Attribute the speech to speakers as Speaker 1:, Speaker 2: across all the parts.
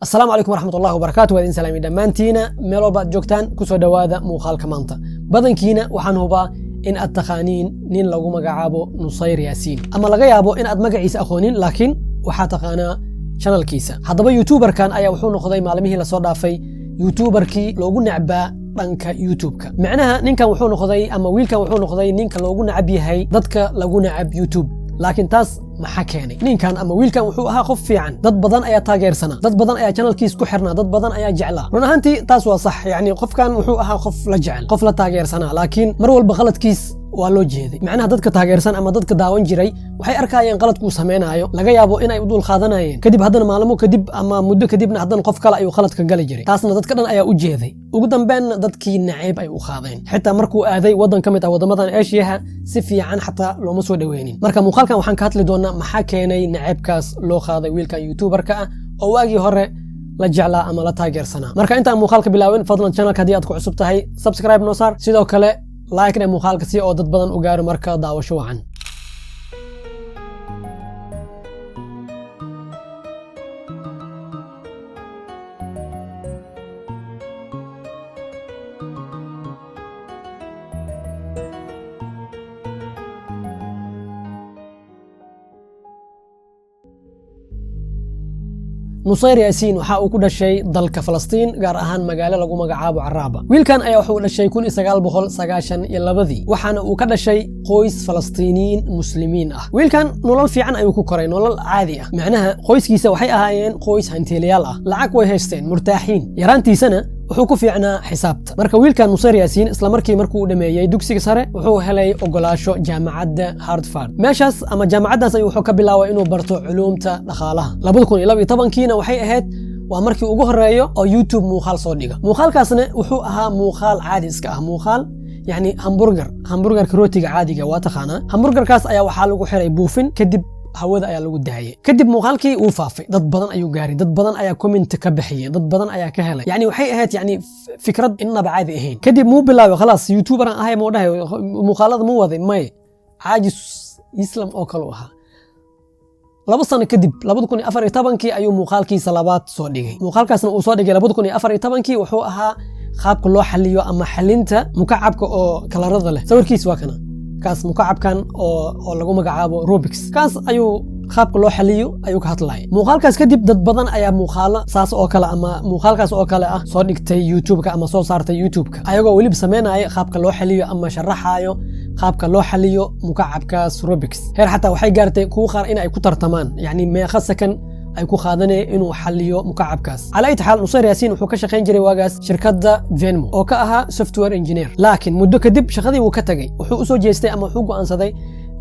Speaker 1: Asalaamu calaykum waraxmat ullahi wabarakaatu. Waa idin salaamay dhammaantiina meel walba aad joogtaan. Kusoo dhowaada muuqaalka maanta. Badankiina waxaan hubaa in aad taqaaniin nin lagu magacaabo Nusayr Yaasiin, ama laga yaabo in aad magaciisa aqoonin, laakiin waxaa taqaanaa channelkiisa. Haddaba youtuberkan ayaa wuxuu noqday maalmihii lasoo dhaafay youtuberkii loogu necbaa dhanka YouTube-ka. Micnaha ninkan wuxuu noqday ama wiilkan wuxuu noqday ninka loogu necab yahay dadka lagu necab YouTube. Laakiin taas maxaa keenay? Ninkan ama wiilkan wuxuu ahaa qof fiican, dad badan ayaa taageersanaa, dad badan ayaa channelkiis ku xirnaa, dad badan ayaa jeclaa. Run ahaantii taas waa sax, yacni qofkan wuxuu ahaa qof la jecel, qof la taageersanaa, laakiin mar walba qaladkiis waa loo jeeday. Macnaha dadka taageersan ama dadka daawan jiray waxay arkaayeen qaladku uu samaynayo, laga yaabo in ay u dul qaadanayeen. Kadib haddana maalmo kadib ama muddo kadibna haddana qof kale ayuu qaladka gali jiray, taasna dadka dhan ayaa u jeeday. Ugu dambeenna dadkii nacayb ay u qaadeen. Xitaa markuu aaday waddan ka mid ah waddamadan Eeshiyaha, si fiican xataa looma soo dhoweynin. Marka muuqaalkan waxaan ka hadli doonaa maxaa keenay nacaybkaas loo qaaday wiilkan youtuberka ah oo waagii hore la jeclaa ama la taageersanaa. Marka intaan muuqaalka bilaawin, fadlan channelka haddii aad ku cusub tahay subscribe noo saar, sidoo kale like-na muuqaalka si oo dad badan u gaaro. Marka daawasho wacan. Nusayr Yaasiin waxa uu ku dhashay dalka Falastiin, gaar ahaan magaalo lagu magacaabo Caraaba. Wiilkan ayaa wuxuu dhashay 1992-dii, waxaana uu ka dhashay qoys Falastiiniyiin Muslimiin ah. Wiilkan nolol fiican ayuu ku koray, nolol caadi ah. Macnaha qoyskiisa waxay ahaayeen qoys hantiilayaal ah, lacag way haysteen, murtaaxiin. Yaraantiisana wuxuu ku fiicnaa xisaabta. Marka wiilkan Nusayr Yaasiin isla markii markuu dhameeyey dugsiga sare wuxuu helay ogolaasho jaamacadda Hartford. Meeshaas ama jaamacaddaas ayuu wuxuu ka bilaabay inuu barto culuumta dhaqaalaha. 2012-kiina waxay ahayd waa markii ugu horeeyo oo YouTube muuqaal soo dhiga. Muuqaalkaasna wuxuu ahaa muuqaal caadi iska ah, muuqaal yacni hamburger, hamburgerka rootiga caadiga waa taqaanaa. Hamburgerkaas ayaa waxaa lagu xiray buufin, kadib hawada ayaa lagu daayay. Kadib muuqaalkii wuu faafay, dad badan ayuu gaaray, dad badan ayaa comment ka bixiyay, dad badan ayaa ka helay. Yani waxay ahayd yani fikrad innaba caadi ahayn. Kadib muu bilaabay khalaas youtuber aan ahay muu dhahay? Muuqaalada muu waday? May, caajis islam oo kale u ahaa. 2 sano kadib, 2014-kii ayuu muuqaalkiisa labaad soo dhigay. Muuqaalkaasna uu soo dhigay 2014-kii wuxuu ahaa qaabka loo xaliyo ama xalinta mukacabka oo kalarada leh. Sawirkiis waa kana, kaas mukacabkan oo lagu magacaabo Rubik's, kaas ayuu qaabka loo xaliyo ayuu ka hadlaya. Muuqaalkaas kadib dad badan ayaa muuqaalo saas oo kale ama muuqaalkaas oo kale ah soo dhigtay YouTube-ka ama soo saartay YouTube-ka, ayagoo weliba sameynaya qaabka loo xaliyo ama sharaxayo qaabka loo xaliyo mukacabkaas Rubik's. Heer xataa waxay gaartay kuwa qaar in ay ku tartamaan, yacni meeqa sakan ay ku qaadanaya inuu xaliyo mukacabkaas. Cala ayati xaal, Nusayr Yaasiin wuxuu ka shaqayn jiray waagaas shirkadda Venmo oo ka ahaa software engineer, laakiin muddo kadib shaqadii wuu ka tagay. Wuxuu u soo jeestay ama wuxuu go'aansaday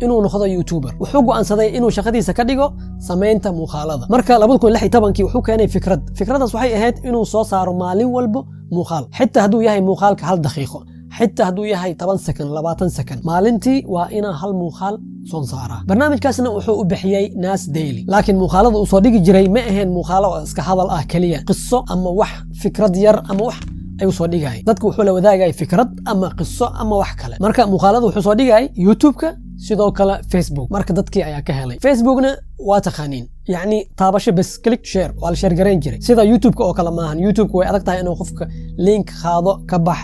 Speaker 1: inuu noqdo youtuber. Wuxuu go'aansaday inuu shaqadiisa ka dhigo samaynta muuqaalada. Marka 2016-kii wuxuu keenay fikrad. Fikraddaas waxay ahayd inuu soo saaro maalin walbo muuqaal, xitaa hadduu yahay muuqaalka 1 daqiiqo, xitaa hadduu yahay 10 sakan, 20 sakan, maalintii waa inaa hal muuqaal soo saaraa. Barnaamijkaasna wuxuu u bixiyey Nas Daily. Laakiin muuqaalada uu soo dhigi jiray ma ahayn muuqaalo oo iska hadal ah keliya. Qiso ama wax fikrad yar ama wax ayuu soo dhigayay. Dadka wuxuu la wadaagayay fikrad ama qiso ama wax kale. Marka muuqaalada wuxuu soo dhigayay YouTube-ka, sidoo kale Facebook. Marka dadkii ayaa ka helay. Facebookna waa taqaaniin, yacni taabasho bes, click, share, waa la share garayn jiray. Sida YouTube-ka oo kale maahan. YouTube-ka way adag tahay inuu qofka link qaado, ka bax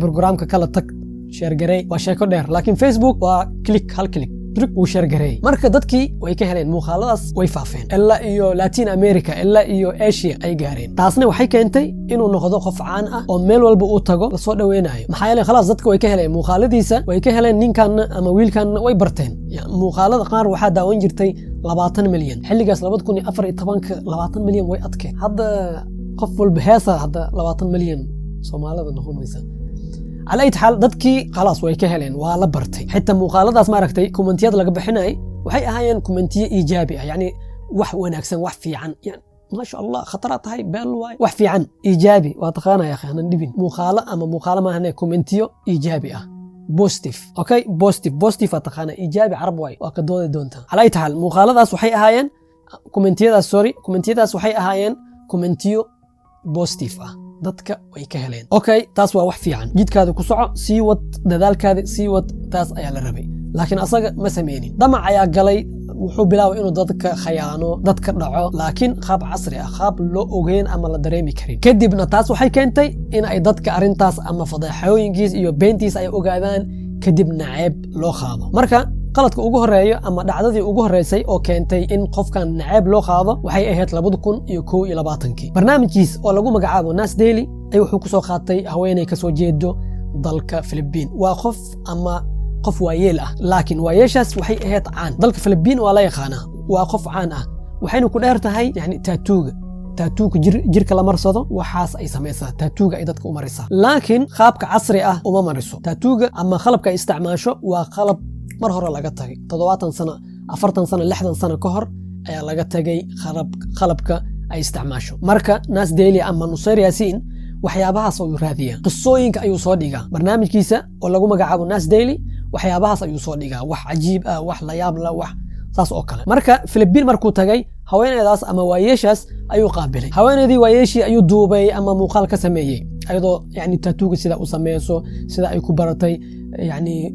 Speaker 1: programka kala tag, share garay, waa sheeko dheer. Laakiin Facebook waa click, hal click wuu share gareeyey. Marka dadkii way ka heleen muuqaaladaas, way faafeen ilaa iyo Latin America, ilaa iyo Asia ay gaareen. Taasna waxay keentay inuu noqdo qof caan ah oo meel walba uu tago lasoo dhaweynayo. Maxaa yeelay khalaas dadka way ka heleen muuqaaladiisa, way ka heleen ninkanna ama wiilkanna, way barteen. Muuqaalada qaar waxaa daawan jirtay 20 milyan xilligaas 2014-ka. 20 milyan way adkeen. Hadda qof walba heesa, hadda 20 milyan Soomaalida noqonaysa. Cala ayt xaal, dadkii khalaas way ka heleen, waa la bartay. Xitaa muuqaaladaas maaragtay commentiyada laga bixinayay waxay ahaayeen commentiyo iijaabi ah, yacni wax wanaagsan, wax fiican, yani maasha Allah, khataraa tahay, beel waay, wax fiican, iijaabi waa taqaanaya akhi, hanan dhibin. Muuqaalo ama muuqaalo maahane, commentiyo iijaabi ah, positive, okay, positive, positive waa taqaana, iijaabi Carab waay, waa ka doodi doontaa. Cala ayt xaal, muuqaaladaas waxay ahaayeen commentiyadaas, sorry, commentiyadaas waxay ahaayeen commentiyo positive ah, dadka way ka heleen. Okay, taas waa wax fiican. Jidkaada ku soco, sii wad dadaalkaada, sii wad, taas ayaa la rabay. Laakiin asaga ma sameynin. Damac ayaa galay. Wuxuu bilaabay inuu dadka khayaano, dadka dhaco, laakiin qaab casri ah, qaab loo ogeyn ama la dareemi karin. Kadibna taas waxay keentay in ay dadka arrintaas ama fadeexooyinkiis iyo beentiis ay ogaadaan, kadibna ceeb loo qaado. Marka qaladka ugu horeeyo ama dhacdadii ugu horeysay oo keentay in qofkan naceeb loo qaado waxay ahayd 2021-kii. Barnaamijkiis oo lagu magacaabo Nas Daily ayuu wuxuu kusoo qaatay haweeney kasoo jeedo dalka Filibiin. Waa qof ama qof waayeel ah, laakiin waayeeshaas waxay ahayd caan dalka Filibiin, waa la yaqaanaa, waa qof caan ah. Waxayna ku dheer tahay yani tattoo-ga, tattoo-ga jirka la marsado, waxaas ay samaysaa, tattoo-ga ay dadka u marisaa, laakiin qaabka casri ah uma mariso tattoo-ga ama qalabka ay isticmaasho waa qalab mar hore laga tagay, 70 sano, 40 sano, 60 sano ka hor ayaa laga tagay qalabka ay isticmaasho. Marka Nas Daily ama Nusayr Yaasiin waxyaabahaas ayuu raadiyaa, qisooyinka ayuu soo dhigaa barnaamijkiisa oo lagu magacaabo Nas Daily. Waxyaabahaas ayuu soo dhigaa, wax cajiib ah, wax la yaab la, wax saas oo kale. Marka Filibiin markuu tagay, haweeneydaas ama waayeeshaas ayuu qaabilay. Haweeneydii waayeeshii ayuu duubay ama muuqaal ka sameeyey, ayadoo yani tattoo-ga sida u sameyso, sida ay ku baratay, yani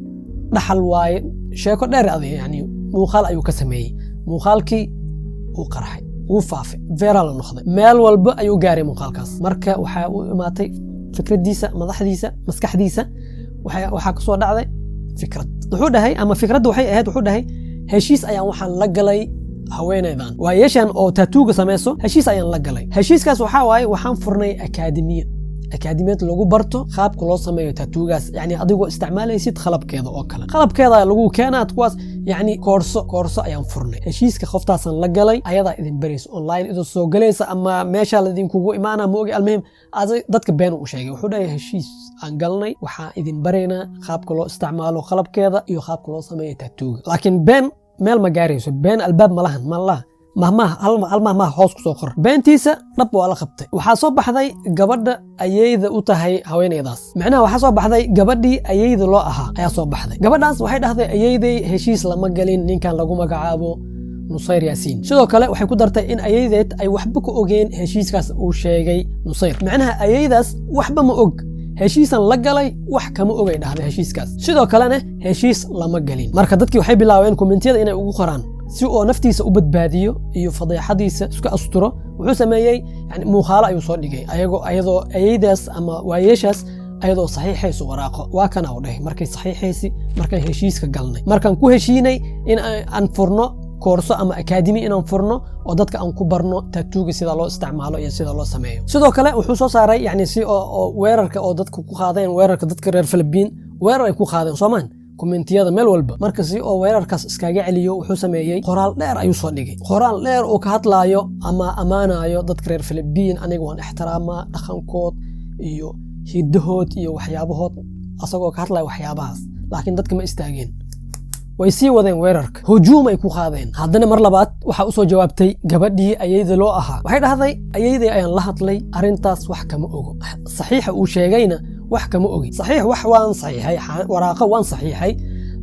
Speaker 1: dhaxal waaye, sheeko dheer aday, yani muuqaal ayuu ka sameeyey. Muuqaalkii wuu qarxay, wuu faafay, viral noqday, meel walba ayuu gaaray muuqaalkaas. Marka waxaa u imaatay fikraddiisa, madaxdiisa, maskaxdiisa waxaa kasoo dhacday fikrad. Wuxuu dhahay, ama fikradda waxay ahayd, wuxuu dhahay: "Heshiis ayaan waxaan la galay haweeneydan waayeeshan oo tattoo-ga samayso, heshiis ayaan la galay. Heshiiskaas waxaa waaye, waxaan furnay akaademiya, akaadimiyad lagu barto qaabka loo sameeyo tattoo-gaas, yani adigoo isticmaalaysid qalabkeeda oo kale, qalabkeeda lagu keenaa kuwaas, yani koorso ayaan furnay. Heshiiska qoftaasaan la galay, ayadaa idin baraysa online, idin soo galaysa ama meesha laidinkugu imaana, ma ogi. Almuhim, dadka been u sheegay. Wuxuu dhahay: heshiis aan galnay, waxaan idin baraynaa qaabka loo isticmaalo qalabkeeda iyo qaabka loo sameeyo tattoo-ga." Laakiin been meel ma gaarayso, been albaab malahan malaha. Mahmaah, hal mahmaah hoos kusoo qor. Beentiisa dhab waa la qabtay. Waxaa soo baxday gabadha ayeyda u tahay haweeneydaas, macnaha waxaa soo baxday gabadhii ayeyda loo ahaa ayaa soo baxday. Gabadhaas waxay dhahday: "Ayeyday heshiis lama galin ninkan lagu magacaabo Nusayr Yaasiin." Sidoo kale waxay ku dartay in ayeydeed ay waxba ka ogeen heshiiskaas uu sheegay Nusayr. Macnaha ayeydaas waxba ma og, heshiisan la galay wax kama ogay dhahday heshiiskaas. Sidoo kalena heshiis lama galin. Marka dadkii waxay bilaabeen comment-iyada inay ugu qoraan. Si oo naftiisa u badbaadiyo iyo fadeexadiisa iska asturo, wuxuu sameeyey yani muuqaalo ayuu soo dhigay ayagoo ayadoo ayeydaas ama waayeeshaas ayadoo saxiixayso waraaqo. "Waa kana," u dhahay, "markay saxiixaysi, markaan heshiiska galnay, markaan ku heshiinay in aan furno koorso ama akaademi, inaan furno oo dadka aan ku barno tattoo-ga sida loo isticmaalo iyo sida loo sameeyo." Sidoo kale wuxuu soo saaray yani si oo weerarka oo dadka ku qaadeen, weerarka dadka reer Filibiin weerar ay ku qaadeen soomaan, comment-iyada meel walba. Marka si oo weerarkaas iskaga celiyo, wuxuu sameeyey qoraal dheer ayuu soo dhigay, qoraal dheer oo ka hadlaayo ama ammaanayo dadka reer Filibiin. "Aniga waan ixtiraamaa dhaqankood iyo hidahood iyo waxyaabahood," asagoo ka hadlaya waxyaabahaas. Laakiin dadka ma istaageen, way sii wadeen weerarka, hujuum ay ku qaadeen. Haddana mar labaad waxaa usoo jawaabtay gabadhii ayeyda loo ahaa. Waxay dhahday: "Ayeyday ayaan la hadlay, arrintaas wax kama ogo, saxiixa uu sheegayna wax kama ogi. Saxiix wax waan saxiixay, waraaqo waan saxiixay,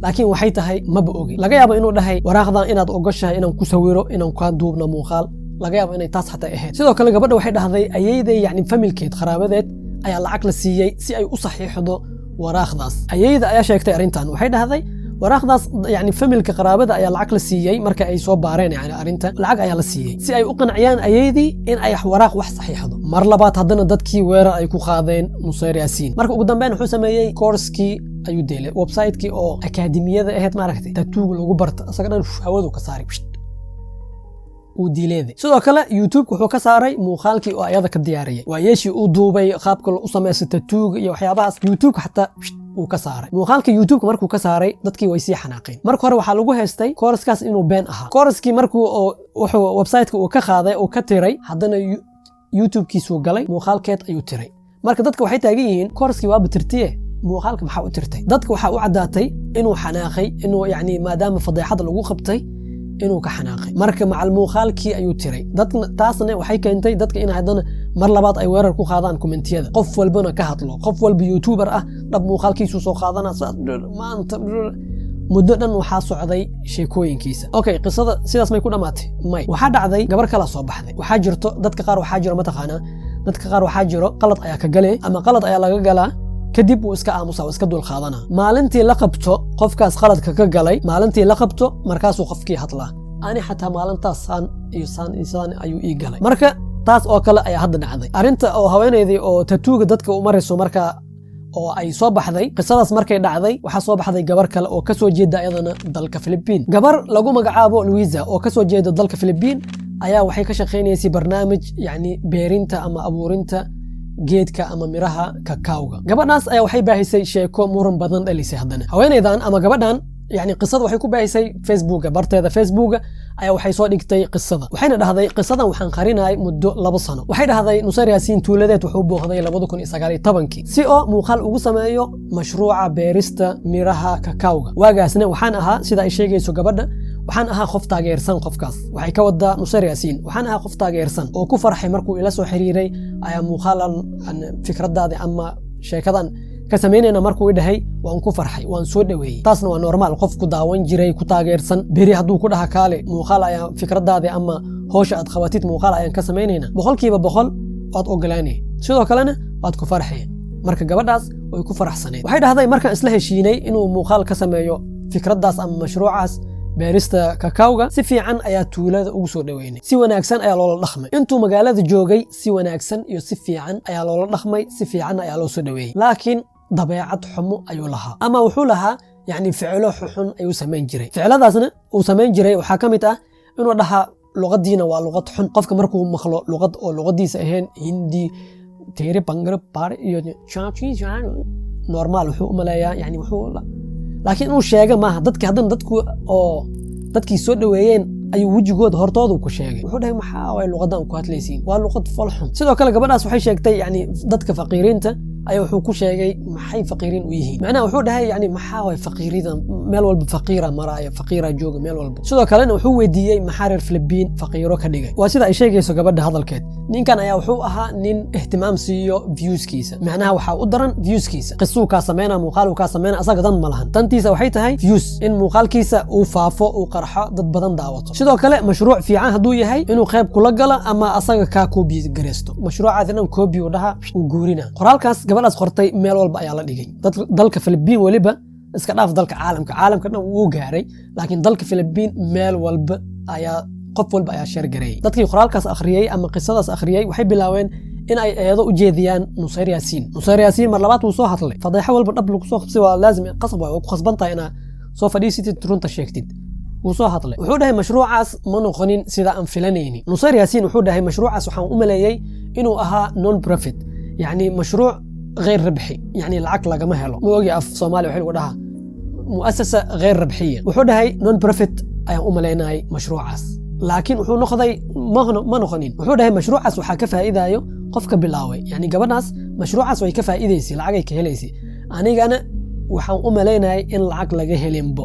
Speaker 1: laakiin waxay tahay maba ogi. Laga yaabo inuu dhahay waraaqdan inaad ogoshahay inaan ku sawiro, inaan kaa duubno muuqaal, laga yaabo inay taas xataa ahayd." Sidoo kale gabadha waxay dhahday ayeyday, yacni family-keed, qaraabadeed ayaa lacag la siiyey si ay u saxiixdo waraaqdaas. Ayeyda ayaa sheegtay arrintan. Waxay dhahday waraaqdaas yani family-ka, qaraabada ayaa lacag la siiyey. Marka ay soo baareen yani arrinta, lacag ayaa la siiyey si ay u qanciyaan ayeydii in ay waraaq wax saxiixdo. Mar labaad haddana dadkii weerar ay ku qaadeen Nusayr Yaasiin. Marka ugu dambeyn wuxuu sameeyey, course-kii ayuu deelay, website-kii oo akaademiyada ahayd, maaragtay, tattoo-ga lagu barta, isaga dhan hawadu ka saaray, uu diileeday. Sidoo kale YouTube wuxuu ka saaray muuqaalkii oo ayada ka diyaariyay, waa yeeshii uu duubay qaabka u samaysa tattoo-ga iyo waxyaabahaas. YouTube xataa uu ka saaray muuqaalka. YouTube markuu ka saaray, dadkii way sii xanaaqeen. Marka hore waxaa lagu haystay course-kaas inuu been ahaa. Course-kii markuu wuxuu website-ka uu ka qaaday, uu ka tiray, haddana YouTube-kiisuu galay, muuqaalkeed ayuu tiray. Marka dadka waxay taagan yihiin: "Course-kii waaba tirtiye, muuqaalka maxaa u tirtay?" Dadka waxaa u caddaatay inuu xanaaqay, inuu yani maadaama fadeexada lagu qabtay inuu ka xanaaqay. Marka macal muuqaalkii ayuu tiray. Dadna taasna waxay keentay dadka in haddana mar labaad ay weerar ku qaadaan comment-iyada, qof walbana ka hadlo, qof walba YouTuber ah dhab muuqaalkiisuu soo qaadana. Maanta muddo dhan waxaa socday sheekooyinkiisa. Okay, qisada sidaas may ku dhammaatay? May. Waxaa dhacday gabar kala soo baxday. Waxaa jirto dadka qaar, waxaa jiro, mataqaanaa, dadka qaar waxaa jiro qalad ayaa ka gale ama qalad ayaa laga galaa, kadib wuu iska aamusa, wuu iska dul qaadana. Maalintii la qabto qofkaas qaladka ka galay, maalintii la qabto, markaasuu qofkii hadlaa. Ani xataa maalintaas saan iyo saan iyo saan ayuu ii galay. Marka taas oo kale ayaa hadda dhacday, arrinta oo haweenaydii oo tattoo-ga dadka u marayso. Marka oo ay soo baxday qisadaas, markay dhacday, waxaa soo baxday gabar kale oo kasoo jeeda iyadana dalka Philippine. Gabar lagu magacaabo Louisa oo kasoo jeeda dalka Philippine ayaa waxay ka shaqaynaysay barnaamij, yacni beerinta ama abuurinta geedka ama miraha kakaawga. Gabadhaas ayaa waxay baahisay sheeko muran badan dhalisay. Haddana haweenaydan ama gabadhan, yani qisada waxay ku baahisay Facebooka, barteeda Facebooka ayaa waxay soo dhigtay qisada. Waxayna dhahday, "Qisadan waxaan qarinayay muddo 2 sano." Waxay dhahday, Nusayr Yaasiin tuuladeed wuxuu booqday 2019-kii si oo muuqaal ugu sameeyo mashruuca beerista miraha kakaawga. Waagaasna waxaan ahaa, sida ay sheegayso gabadha, waxaan ahaa qof taageersan qofkaas. Waxay ka wadaa Nusayr Yaasiin. "Waxaan ahaa qof taageersan oo ku farxay markuu ila soo xiriiray ayaa muuqaalan fikradaadi ama sheekadan ka samaynayna markuu i dhahay, waan ku farxay, waan soo dhoweeyey." Taasna waa normal. Qof ku daawan jiray, ku taageersan, beri hadduu ku dhaha, "Kaale, muuqaal ayaa fikradaadi ama howsha aad qabatid muuqaal ayaan ka samaynayna," 100% waad ogolaanay, sidoo kalena waad ku farxay. Marka gabadhaas way ku faraxsaneed. Waxay dhahday, markaan isla heshiinay inuu muuqaal ka sameeyo fikraddaas ama mashruucaas beerista kakaawga, si fiican ayaa tuulada ugu soo dhoweynay, si wanaagsan ayaa loola dhaqmay. Intuu magaalada joogay si wanaagsan iyo si fiican ayaa loola dhaqmay, si fiican ayaa loo soo dhoweeyey. Laakiin dabeecad xumo ayuu lahaa, ama wuxuu lahaa yacni ficilo xuxun ayuu samayn jiray. Ficiladaasna uu samayn jiray waxaa ka mid ah inuu dhahaa, "Luqadiina waa luqad xun." Qofka markuu maqlo luqad oo luqadiisa ahayn, Hindi, teere bangre bar iyo normal wuxuu u maleeyaa, yani wuxuu laakiin inuu sheega maaha dadki. Haddana dadku oo dadkii soo dhoweeyeen ayuu wejigooda hortoodu ku sheegay. Wuxuu dhahay, "Maxaa waay luqadan ku hadlaysiin? Waa luqad folxun." Sidoo kale gabadhaas waxay sheegtay, yani dadka faqiiriinta ayaa wuxuu ku sheegay, "Maxay faqiiriin u yihiin?" Macnaha wuxuu dhahay, yani maxaa waay faqiirida? Meel walba faqiira maraaya, faqiira jooga meel walba. Sidoo kalena wuxuu weydiiyey, maxaa reer Filibiin faqiiro ka dhigay? Waa sida ay sheegayso gabadha hadalkeed. Ninkan ayaa wuxuu ahaa nin ihtimaam siiyo viewskiisa. Macnaha waxaa u daran viewskiisa. Qisuu kaa sameyna, muuqaaluu kaa sameyna, asaga dan ma lahan. Dantiisa waxay tahay views, in muuqaalkiisa uu faafo, uu qarxo, dad badan daawato. Sidoo kale mashruuc fiican hadduu yahay, inuu qayb kula galo ama asaga kaa copy gareysto mashruucaas dhan, copy uu dhaha, uu guurina. Qoraalkaas gabadhaas qortay meel walba ayaa la dhigay dalka Filibiin. Weliba iska dhaaf dalka caalamka, caalamka dhan wuu gaaray, laakiin dalka Filibiin meel walba ayaa qof walba ayaa share gareeyey. Dadkii qoraalkaas akhriyey ama qisadaas akhriyey waxay bilaabeen in ay eedo u jeediyaan Nusayr Yaasiin. Nusayr Yaasiin mar labaad wuu soo hadlay. Fadeexo walba dhab lagu soo qabsay waa laazim, qasab waay, waa ku khasban tahay inaa soo fadhiisatid, runta sheegtid. Wuu soo hadlay. Wuxuu dhahay, mashruucaas ma noqonin sida aan filanayni. Nusayr Yaasiin wuxuu dhahay, mashruucaas waxaan u maleeyey inuu ahaa non profit, yacni mashruuc غير ربحي, yacni lacag lagama helo. Ma ogi af Soomaaliya waxay lagu dhahaa مؤسسة غير ربحية. Wuxuu dhahay, non profit ayaan u malaynayay mashruucaas, laakiin wuxuu noqday ma noqonin. Wuxuu dhahay, mashruucaas waxaa ka faa'iidayo qofka bilaaway, yani gabadhaas mashruucaas way ka faa'iidaysay, lacagay ka helaysay. Anigana waxaan u malaynayay in lacag laga helinbo.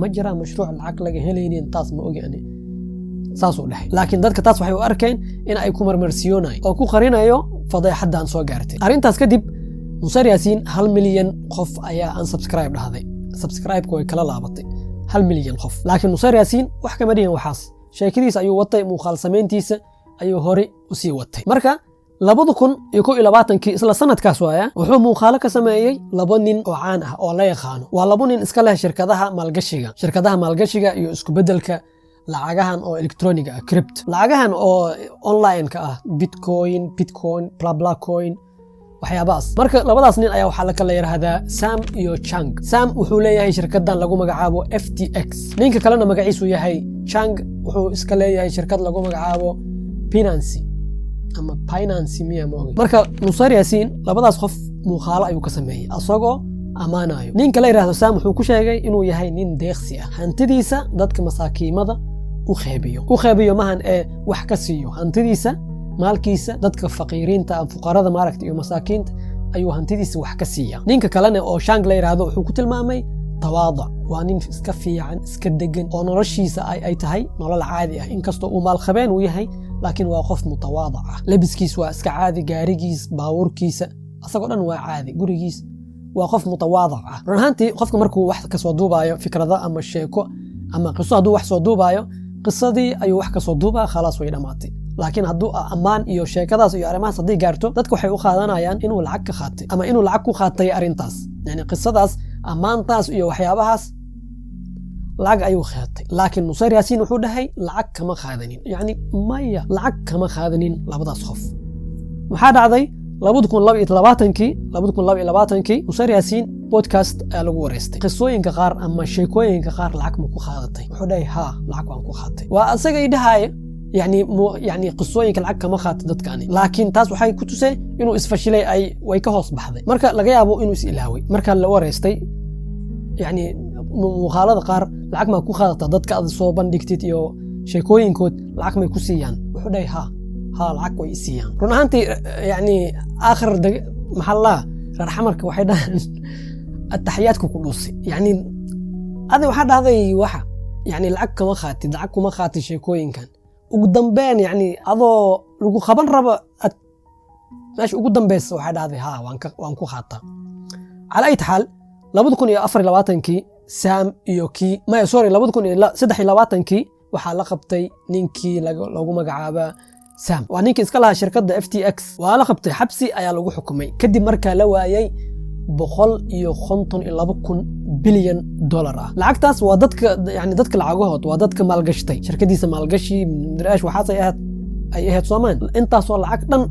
Speaker 1: Ma jiraa mashruuc lacag laga helaynin? Taas ma ogi ani, saasuu dhahay. Laakiin dadka taas waxay u arkeen in ay ku marmarsiyoonayo oo ku qarinayo fadeexadan soo gaartay. Arrintaas kadib Nusayr Yaasiin 1 milyan qof ayaa unsubscribe dhahday, subscribe-ka way kala laabatay 1 milyan qof. Laakiin Nusayr Yaasiin wax kama dhihin waxaas, sheekadiisa ayuu watay, muuqaal samayntiisa ayuu hore usii watay. Marka 2021-kii, isla sanadkaas waaya, wuxuu muuqaalo ka sameeyey labo nin oo caan ah oo la yaqaano. Waa labo nin iska leh shirkadaha maalgashiga, shirkadaha maalgashiga iyo isku beddelka lacagahan oo electroniga ah, crypto, lacagahan oo online-ka ah, bitcoin, bitcoin, blabla coin, waxyaabahaas. Marka labadaas nin ayaa waxaa la kala yidhaahdaa Sam iyo Chang. Sam wuxuu leeyahay shirkadan lagu magacaabo FTX. Ninka kalena magaciisu yahay Chang, wuxuu iska leeyahay shirkad lagu magacaabo Binance ama Binance miya, ma ogey. Marka Nusayr Yaasiin labadaas qof muuqaalo ayuu ka sameeyey asagoo ammaanayo. Ninka la yidhahdo Sam wuxuu ku sheegay inuu yahay nin deeqsi ah, hantidiisa dadka masaakiimada u qeybiyo, u qeybiyo mahan ee wax ka siiyo hantidiisa, maalkiisa dadka faqiiriinta, fuqarada maaragta iyo masaakiinta ayuu hantidiisa wax ka siiya. Ninka kalena oo Shang la yidhaahdo wuxuu ku tilmaamay tawaadac, waa nin iska fiican, iska degan, oo noloshiisa ay tahay nolol caadi ah. Inkastoo uu maalqabeen uu yahay, laakiin waa qof mutawaadac ah. Lebiskiis waa iska caadi, gaarigiis, baabuurkiisa, asagoo dhan waa caadi, gurigiis, waa qof mutawaadac ah. Run ahaantii qofka markuu wax kasoo duubaayo fikrado ama sheeko ama qiso, hadduu wax soo duubaayo, qisadii ayuu wax kasoo duubaa, khalaas, way dhammaatay. Laakiin hadduu ammaan iyo sheekadaas iyo arrimahaas hadday gaarto, dadka waxay u qaadanayaan inuu lacag ka qaatay ama inuu lacag ku qaatay arrintaas, yani qisadaas, ammaantaas iyo waxyaabahaas. Lacag ayuu qaatay, laakiin Nusayr Yaasiin wuxuu dhahay lacag kama qaadanin. Yacni maya, lacag kama qaadanin labadaas qof. Maxaa dhacday? 2022-kii, 2022-kii, Nusayr Yaasiin podcast ayaa lagu wareystay. Qisooyinka qaar ama sheekooyinka qaar lacag ma ku qaadatay? Wuxuu dhahay, "Haa, lacag waan ku qaatay." Waa asagay dhahaya yani yani qisooyinka lacag kama qaato dadkaani, laakiin taas waxay ku tusay inuu isfashilay, ay way ka hoos baxday. Marka laga yaabo inuu is ilaaway marka la wareystay. Yani muuqaalada qaar lacag maa ku qaadataa? Dadka aad soo bandhigtid iyo sheekooyinkood lacag may ku siiyaan? Wuxuu dhahay, Haa, lacag way i siiyaan." Run ahaantii, yani aakhir maxaa la reer Xamarka waxay dhahaan, ataxiyaadka ku dhuusi. Yani adi waxaa dhahday waxa yani lacag kama qaatid, lacag kuma qaatid sheekooyinkan. Ugu dambeyn, yani adoo lagu qaban rabo, meesha ugu dambeysa waxaa dhahday, "Haa, waan ku qaataa." Cala ayt xaal, 2024-kii Sam iyo kii, maya, sorry, 2023-kii waxaa la qabtay ninkii lagu magacaaba Sam. Waa ninkii iska lahaa shirkadda FTX. Waa la qabtay, xabsi ayaa lagu xukumay kadib markaa la waayay 152,000 bilyan dollar ah. Lacagtaas waa dadka, yani dadka lacagahood, waa dadka maalgashtay shirkadiisa, maalgashi daraash waxaas ay ahayd soomaan. Intaasoo lacag dhan,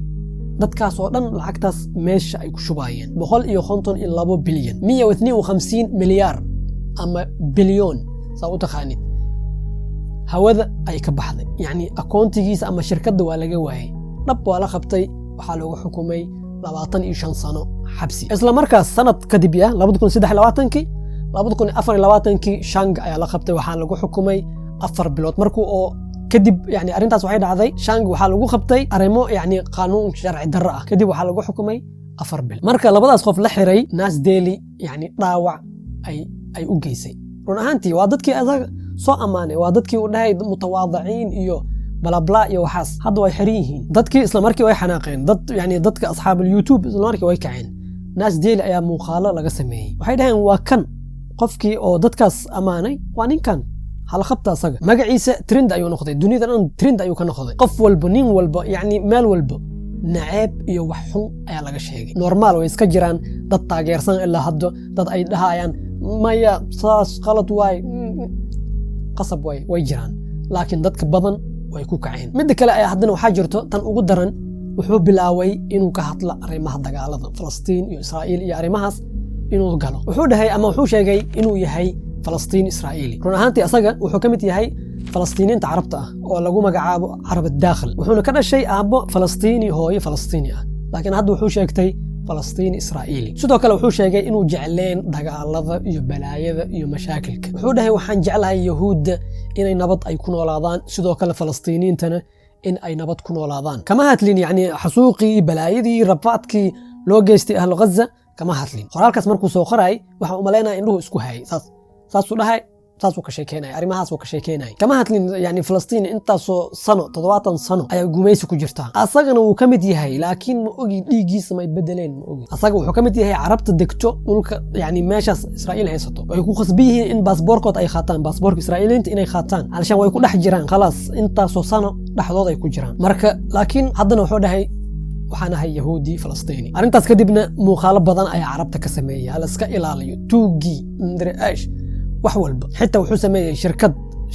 Speaker 1: dadkaasoo dhan lacagtaas meesha ay ku shubaayeen, 152 bilyan, 152 milyaar ama bilyoon saa u taqaanid, hawada ay ka baxday. Yacni akoontigiisa ama shirkadda waa laga waayay dhab. Waa la qabtay, waxaa looga xukumay 25 sano xabsi. Isla markaas sanad kadib ya 2023-kii, 2024-kii Shang ayaa la qabtay, waxaa lagu xukumay 4 bilood. Markuu oo kadib, yani arrintaas waxay dhacday, Shang waxaa lagu qabtay arrimo yani qaanuun sharci darro ah. Kadib waxaa lagu xukumay 4 bil. Marka labadaas qof la xiray, Nas Daily yani dhaawac ay u geysay. Run ahaantii waa dadkii asaga soo ammaanay, waa dadkii u dhahay mutawaadiciin iyo balabla iyo waxaas. Hadda way xiran yihiin. Dadkii isla markii way xanaaqeen, dad yani dadka asxaabul YouTube isla markii way kaceen. Nas Daily ayaa muuqaalo laga sameeyey. Waxay dhaheen, waa kan qofkii oo dadkaas ammaanay, waa ninkan, hala qabta asaga. Magaciisa trend ayuu noqday, dunida dhan trend ayuu ka noqday. Qof walba, nin walba, yani meel walba naceeb iyo wax xun ayaa laga sheegay. Normal, way iska jiraan dad taageersan ilaa hadda, dad ay dhahayaan maya, saas qalad waay, qasab waay, way jiraan, laakiin dadka badan way ku kaceen. Midda kale ayaa haddana waxaa jirto tan ugu daran. Wuxuu bilaaway inuu ka hadla arrimaha dagaalada Falastiin iyo Israa'iil iyo arrimahaas inuu galo. Wuxuu dhahay ama wuxuu sheegay inuu yahay Falastiin Israa'iili. Run ahaantii asaga wuxuu ka mid yahay Falastiiniinta Carabta ah oo lagu magacaabo Carab Daakhil, wuxuuna ka dhashay aabbo Falastiini, hooyo Falastiini ah, laakiin hadda wuxuu sheegtay Falastiin Israa'iili. Sidoo kale wuxuu sheegay inuu jecleen dagaalada iyo balaayada iyo mashaakilka. Wuxuu dhahay, waxaan jeclahay Yahuudda inay nabad ay ku noolaadaan, sidoo kale Falastiiniintana in ay nabad ku noolaadaan. Kama hadlin yani xasuuqii, balaayadii, rafaadkii loo geystay ahlu Ghaza kama hadlin. Qoraalkaas markuu soo qoray, waxaan u malaynaya indhuhu isku hayay. Saas saasuu dhahay, saasuu ka sheekeynaya, arrimahaasuu ka sheekeynaya. Kama hadlin yani Falastiin intaasoo sano, 70 sano ayaa gumaysi ku jirtaa, asagana wuu ka mid yahay, laakiin ma ogi dhiiggiisa may bedeleen, ma ogi. Asaga wuxuu ka mid yahay Carabta degto dhulka, yani meeshaas Israa'iil haysato. Way ku khasban yihiin in baasboorkood ay qaataan, baasboorka Israa'iiliinta inay qaataan, alshaan way ku dhex jiraan, khalaas, intaasoo sano dhexdood ay ku jiraan. Marka laakiin haddana wuxuu dhahay, waxaan ahay Yahuudi Falastiini. Arrintaas kadibna muuqaalo badan ayaa Carabta ka sameeyey, hala iska ilaaliyo tuugii ndre-ash wax walba. Xitaa wuxuu sameeyey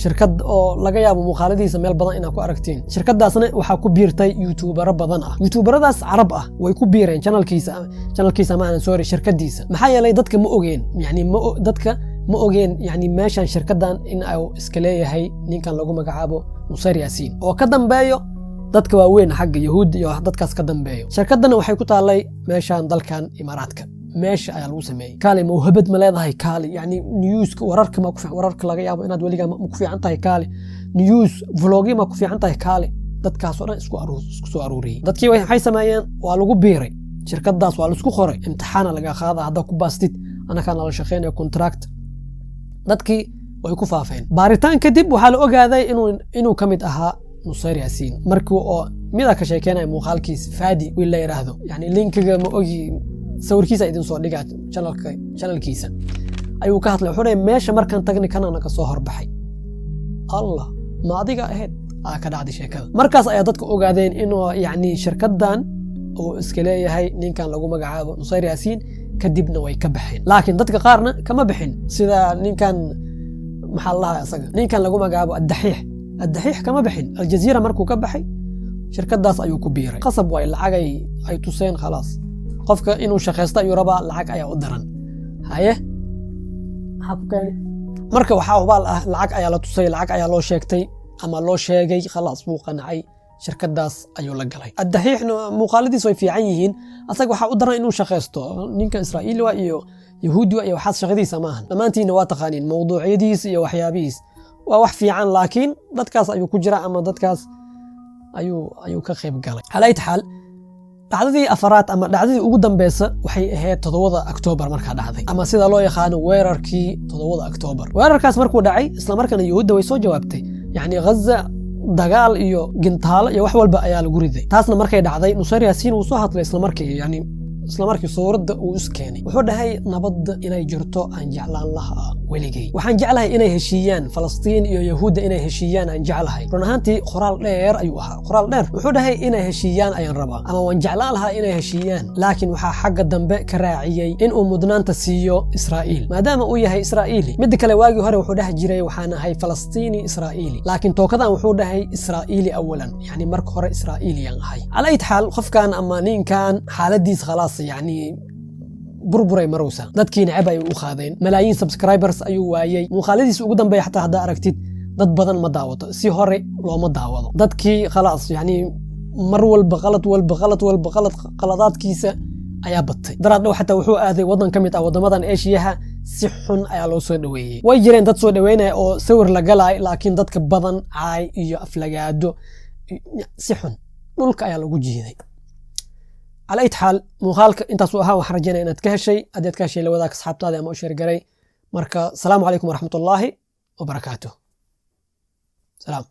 Speaker 1: shirkad oo laga yaabo muuqaaladiisa meel badan inaad ku aragtiin. Shirkadaasna waxaa ku biirtay youtubero badan ah. Youtuberadaas Carab ah way ku biireen channelkiisa, channelkiisa maahan, sorry, shirkadiisa. Maxaa yeelay dadka ma ogeen, yani ma dadka ma ogeen yani meeshan shirkadan in uu iska leeyahay ninkan lagu magacaabo Nusayr Yaasiin oo ka dambeeyo dadka waaweyn xagga Yahuud iyo dadkaas ka dambeeyo. Shirkadana waxay ku taallay meeshan dalkan Imaaraadka, meesha ayaa lagu sameeyey. Kaali, mawhabad ma leedahay? Kaali, yani newska, wararka ma ku wararka laga yaabo inaad weligaa ma ku fiican tahay? Kaali, news vlogyo ma ku fiican tahay? Kaali. Dadkaasoo dhan isku soo aruuriyey. Dadkii waxay sameeyeen, waa lagu biiray shirkadaas, waa laisku qoray, imtixaana laga qaada, haddaa ku baastid anakaa nala shaqeynaya, contract. Dadkii way ku faafeen. Baaritaan kadib waxaa la ogaaday inuu ka mid ahaa Nusayr Yaasiin. Markii oo mida ka sheekeynaya muuqaalkiis, Fadi wiil la yidhaahdo, yani linkiga ma ogi, sawirkiisa idin soo dhigaa, channelkiisa ayuu ka hadlay. Wuxuu dhahay, meesha markaan tagnay kanana ka soo horbaxay. Allah, ma adiga ahayd? Aa ka dhacday sheekada. Markaas ayaa dadka ogaadeen inuu yani shirkadan uu iska leeyahay ninkan lagu magacaabo Nusayr Yaasiin. Kadibna way ka baxeen, laakiin dadka qaarna kama bixin, sida ninkan Maxaa la lahaa asaga, ninkan lagu magacaabo Addaxiix? Addaxiix kama bixin Aljaziira. Markuu ka baxay, shirkadaas ayuu ku biiray. Qasab waay, lacagay ay tuseen. Khalaas, qofka inuu shaqaysto ayuu rabaa, lacag ayaa u daran. Haye, maxaa ku keenay marka? Waxaa hubaal ah lacag ayaa la tusay, lacag ayaa loo sheegtay ama loo sheegay. Khalaas, wuu qancay, shirkadaas ayuu la galay. Addaxiixna muuqaaladiis way fiican yihiin. Asaga waxaa u daran inuu shaqaysto. Ninka Israa'iili waa iyo Yahuudi waa iyo waxaas shaqadiisa maahan. Dhammaantiinna waa taqaaniin mawduucyadiis iyo waxyaabihiis, waa wax fiican, laakiin dadkaas ayuu ku jira ama dadkaas ayuu ka qayb galay. Calaa ayyi xaal, dhacdadii afaraad ama dhacdadii ugu dambeysa waxay ahayd 7-da Oktoobar markaa dhacday, ama sida loo yaqaano weerarkii 7-da Oktoobar. Weerarkaas markuu dhacay, isla markaana Yahuudda way soo jawaabtay. Yacni Ghaza dagaal iyo gintaalo iyo wax walba ayaa lagu riday. Taasna markay dhacday, Nusayr Yaasiin wuu soo hadlay isla markii. Yani isla markii suuradda uu is keenay, wuxuu dhahay: "Nabadda inay jirto aan jeclaan lahaa weligay. Waxaan jeclahay inay heshiiyaan Falastiin iyo Yahuudda, inay heshiiyaan aan jeclahay." Run ahaantii qoraal dheer ayuu ahaa, qoraal dheer. Wuxuu dhahay: "Inay heshiiyaan ayaan rabaa ama waan jeclaan lahaa inay heshiiyaan." Laakiin waxaa xagga dambe ka raaciyey inuu mudnaanta siiyo Israa'iil, maadaama uu yahay Israa'iili. Midda kale, waagii hore wuxuu dhahi jiray: "Waxaan ahay Falastiini Israa'iili." Laakiin tookadan wuxuu dhahay: "Israa'iili awalan," yani marka hore Israa'iiliyaan ahay. Cala ayyi xaal, qofkan ama ninkan xaaladiis khalaas, yani burburay marowsa. Dadkii necab ayay u qaadeen, malaayiin subscribers ayuu waayey. Muuqaaladiisa ugu dambeeya xataa haddaa aragtid, dad badan ma daawato, si hore looma daawado. Dadkii khalaas, yani mar walba qalad walba, qalad walba, qalad, qaladaadkiisa ayaa batay. Daraad dhow xataa wuxuu aaday waddan ka mid ah waddamadan Eeshiyaha, si xun ayaa loo soo dhoweeyey. Way jireen dad soo dhoweynaya oo sawir la galaay, laakiin dadka badan caay iyo aflagaado si xun dhulka ayaa lagu jiiday. Cala ayyi xaal, muuqaalka intaasuu ahaa. Waxaan rajaynaya inaad ka heshay. Haddii aad ka heshay, la wadaag asxaabtaada ama u share garay. Marka, asalaamu calaykum waraxmatullaahi wabarakaatuh. Salaam.